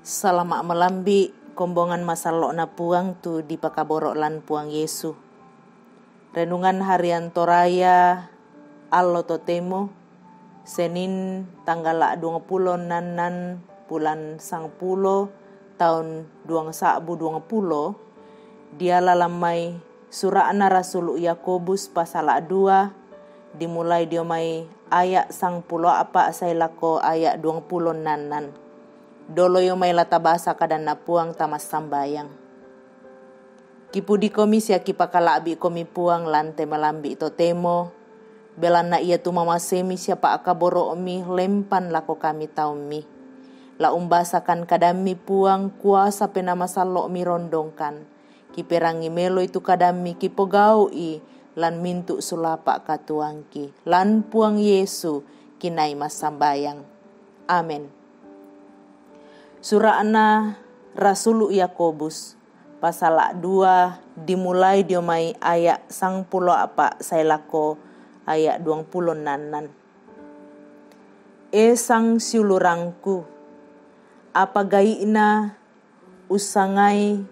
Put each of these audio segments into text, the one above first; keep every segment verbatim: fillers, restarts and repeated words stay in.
Salama' malambi', kombongan masallo'na Puang tu dipakaboro' lan Puang Yesu. Renungan Harian Toraya, allo totemo, Senin, tanggala' duangpulo nannan bulan sangpulo, taun duang sa'bu duangpulo, diala lan mai sura'na Rasulu' Yakobus pasala' dua, dimulai dio mai aya' sangpulo a'pa' sae lako aya' duangpulo nannan. Dolo io mai la tabasa kadanNa Puang tama sambayang. Kipudikomi sia kipakala'bi'komi Puang lan te malambi' totemo, belanna Ia tu mamasemi sia pa'kaboro'mi lempan lako kami taummi. La umbasakan kadammi Puang, kuasa Penaa Masallo'mi rondongkan. Kiperangi meloi tu kadammi kipogau'i lan mintu' sulapa' katuoangki. Lan Puang Yesu kinai massambayang. Amen. Sura'na Rasulu' Yakobus, pasala' dua, dimulai dio mai aya' sangpulo a'pa' sae lako aya' duangpulo nannan. E sangsiulurangku, apa gai'na ussangai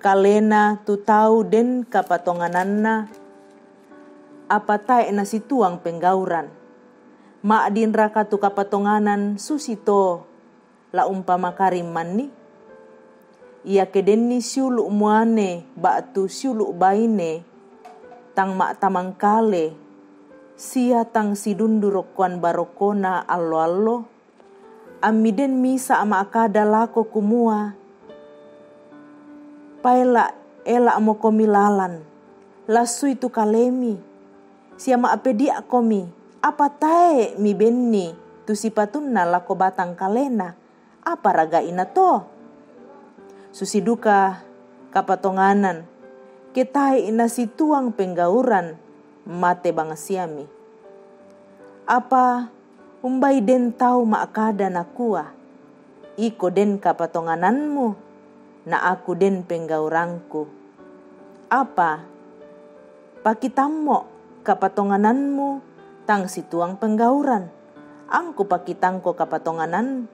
kalena tu tau den kapatongananna, apa tae' nasituang penggauran? Ma'dinraka tu kapatonganan susito la umpamakarimmanni? Iake denni siulu' muane ba'tu siulu' baine tang ma'tamangkale sia tang sidundu rokkoan barokkona allo-allo, ammi den misa' ma'kada lako kumua, "Paela', ela'mokomi lalan, lassui tu kalemi, sia ma'pedia'komi, apa tae' mibenni tu sipatunna lako batang kalena, apara gai'na to?" Susi duka kapatonganan, ke tae' nasituang penggauran, mate bangsiami. Apa umbai den tau ma'kada nakua, "Iko den kapatongananmu, na aku den penggauranku"? Apa pakitammo' kapatongananmu tang situang penggauran, angku pakitangko kapatonganan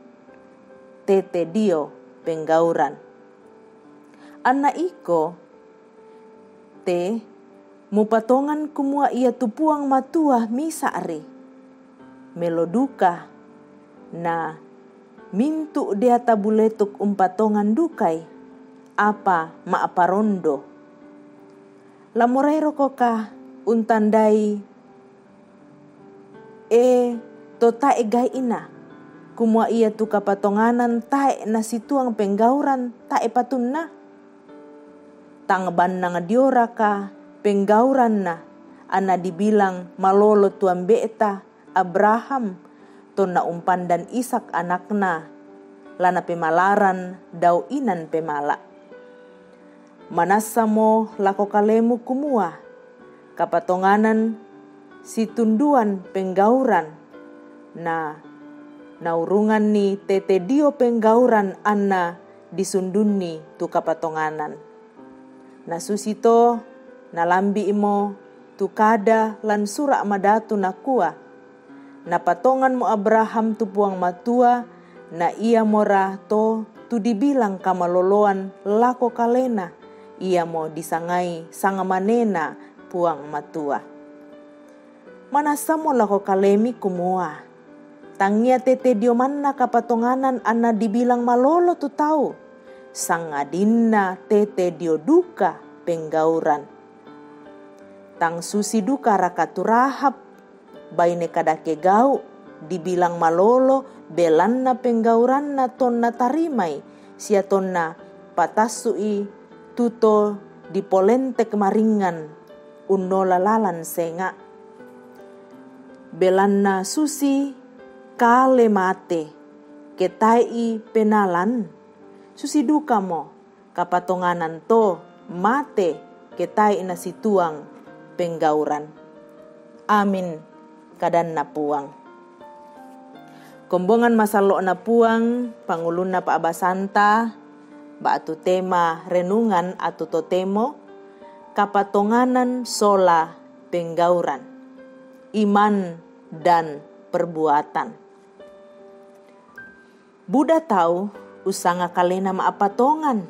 tete dio penggauran. Anna iko te mupatongan kumua Ia tu Puang Matua misa'ri. Melo duka, na mintu' deata buletuk umpatongan dukai, apa ma'parondo. La morai rokoka untandai, e to tae' gai'na, kumua Ia tu kapatonganan tae' nasituang penggauran tae' patunna? Tang bannang dioraka penggauranna, anna dibilang malolo tu ambe'ta Abraham, tonna umpandan Ishak anakna, la napemalaran dao inan pemala'? Manassamo lako kalemu kumua, kapatonganan situnduan penggauran, na naurunganni tete dio penggauran anna disundunni tu kapatonganan. Na susito nalambi'mo tu kada lan Sura' Madatu nakua, "Napatonganmo Abraham tu Puang Matua, na iamora to tu dibilang kamaloloan lako kalena, iamo disangai sangamanena Puang Matua." Manassamo lako kalemi kumua, tangia tete dio manna kapatonganan anna dibilang malolo tu tau, sangadinna tete dio duka penggauran. Tang susi dukaraka tu Rahab, baine kadake gau', dibilang malolo belanna penggauranna tonna tarimai sia tonna patassu'i tu to dipolentek maringngan unnola lalan senga'? Belanna susi kale mate, ke tae'i penalan, susi dukamo kapatonganan to mate, ke tae' nasituang penggauran. Amin, kadanNa Puang. Kombongan masallo'Na Puang, pangulunna pa'basanta, ba'tu tema renungan atu totemo, kapatonganan sola penggauran, iman dan perbuatan. Buda tau Usanga kalena ma'apatongan,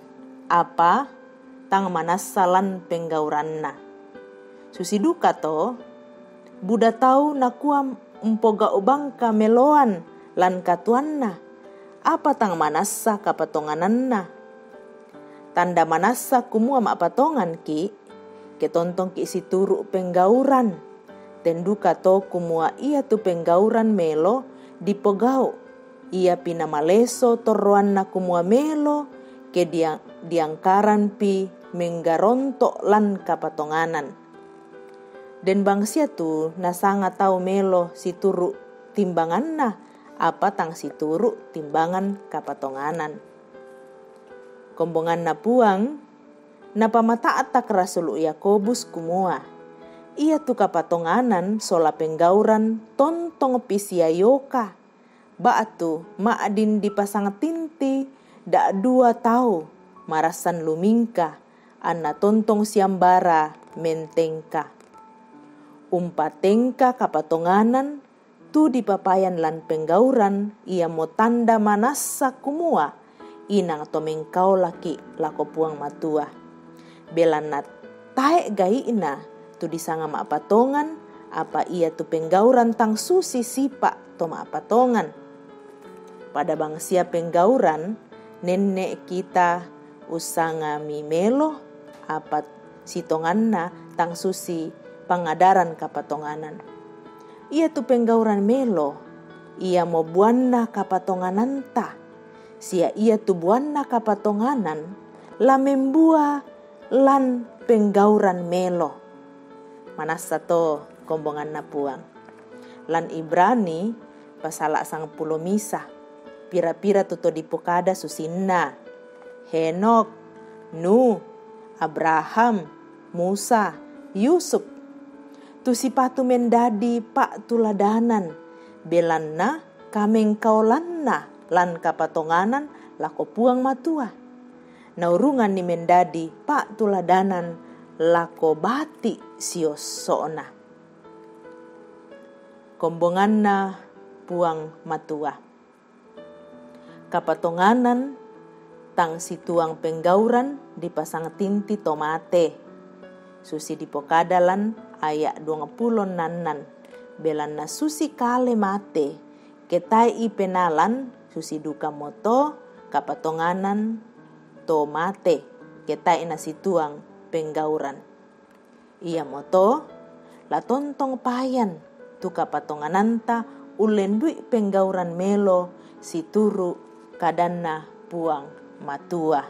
apa tang manassa lan penggauranna. Susi duka to, buda tau nakua umpogau bangka meloan lan katuanna, apa tang manassa kapatongananna. Tanda manassa kumua ma'apatonganki, ke tontongki situru penggauran. Ten duka to kumua ia tu penggauran melo dipogau, ia pinamaleso torroanna kumua melo ke dia-, diangkaranpi menggaronto lan kapatonganan. Den bangsia tu nasanga tau melo situru timbanganna, apa tang situru timbangan kapatonganan. Kombonganna Puang, napamata'tak rasulu Yakobus kumua, ia tu kapatonganan sola penggauran tontong pisiayoka, ba'tu ma'din dipasang tinti da'dua tau marassan lumingka, anna tontong siambara mentengka. Umpatengka kapatonganan tu dipapayan lan penggauran, iamo tanda manassa kumua inang to mengkaolaki lako Puang Matua. Belanna tae gai'na tu disanga ma'apatongan, apa ia tu penggauran tang susi sipa to ma'apatongan. Pada bangsia penggauran, nenne kita usanga mi melo, apa sitonganna tang susi pangadaran kapatonganan. Ia tu penggauran melo, iamo buanna kapatongananta, sia ia tu buanna kapatonganan, la membua lan penggauran melo. Manassa to kombonganna Puang. Lan Ibrani pasala sangpulo misa, pira-pira tu to dipokada susinna: Henok, Nuh, Abraham, Musa, Yusuf. Tu sipatu mendadi pa'tuladanan, belanna kamengkaolanna lan kapatonganan lako Puang Matua. Naurunganni mendadi pa'tuladanan lako bati siosso'na. Kombonganna Puang Matua. Kapatonganan tang situang penggauran dipasang tinti to mate. Susi dipokada lan aya duangpulo nannan, belanna susi kale mate, ke tae i penalan, susi duka moto kapatonganan to mate, ke tae nasituang penggauran. Iamoto, la tontong payan tu kapatongananta ullendui penggauran melo situru kadanna Puang Matua.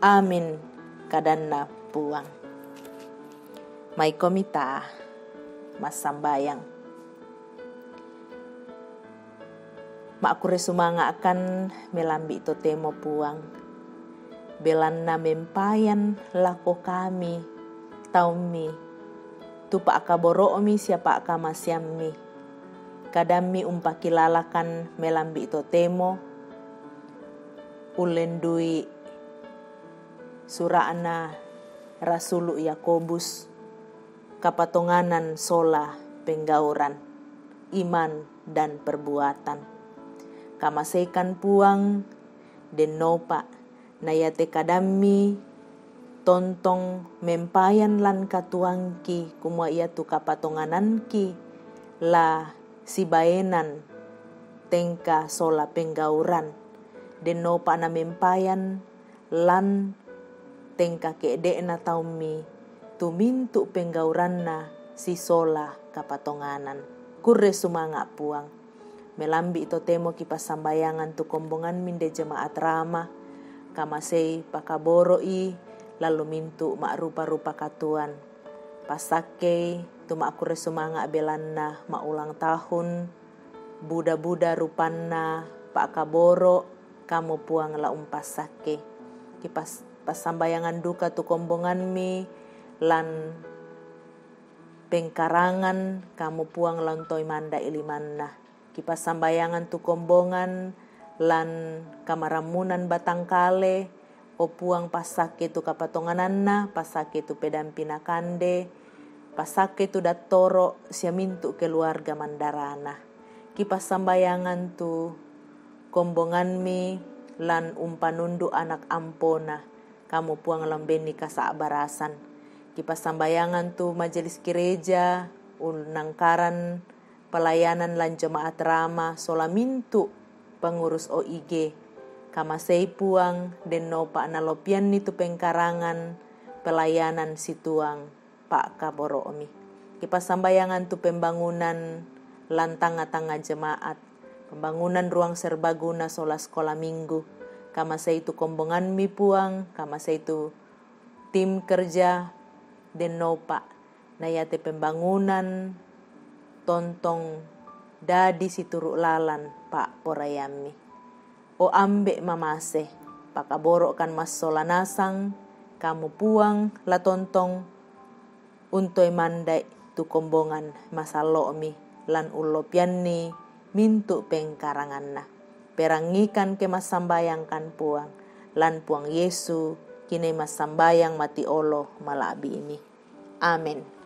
Amin, kadanna Puang. Maikomi ta massambayang. Makkure sumanga'kan melambi totemo Puang, belanna mempayan lako kami taummi, tu pa'kaboro'mi sia pa'kamaseammi. Kadammi umpakilalakan melambi totemo ullendui sura'na rasulu Yakobus, kapatonganan sola penggauran, iman dan perbuatan. Kamaseikan Puang, dennopa naiate kadammi tontong mempayan lan katuoangki, kumua iatu kapatongananki la sibaenan tengka sola penggauran. Dennopa namempayan lan tengka ke'de'na taummi tu mintu' penggauranna sisola kapatonganan. Kurre sumanga' Puang. Melambi totemo kipassambayangan tu kombongammi nde jemaat Rama, kamasei pakaboro'i lallo mintu' ma'rupa-rupa katuoan. Passakkei tu ma'kurre sumanga' belanna ma'ulang tahun, buda-buda rupanna pa'kaboro', Kamu Puang la umpassakkei. Kipas-, passambayangan duka tu kombongammi lan pengkarangan, Kamu Puang la untoi manda'i limanna. Kipassambayangan tu kombongan lan kamarammunan batang kale, O Puang, passakkei tu kapatongananna, passakkei tu pedampi nakande, passakkei tu dattoro sia mintu' keluarga mandarana. Kipassambayangan tu kombonganmi lan umpanundu anak ampona, kamu Puang lambenni kasa'barasan. Kipassambayangan tu majelis gereja, unnangkaran pelayanan lan jemaat rama sola mintu pengurus O I G. Kamasei Puang, dennopa nalopianni tu pengkarangan pelayanan situang pakkaboro'mi. Kipassambayangan tu pembangunan lan tangnga-tangnga jemaat, pembangunan ruang serbaguna sola sekolah minggu. Kamasei tu kombonganmi Puang, kamasei tu tim kerja, dennopa naiate pembangunan tontong dadi situru lalan pa'poraiammi. O Ambe' mamase, pakaboro'kan massola nasang, kamu Puang la tontong untoe mandai tu kombongan masallo'mi lan ullopianni mintu pengkaranganna. Perangikan ke massambayangkan Puang, lan Puang Yesu kinai massambayang mati olo mala'bi'mi. Amin.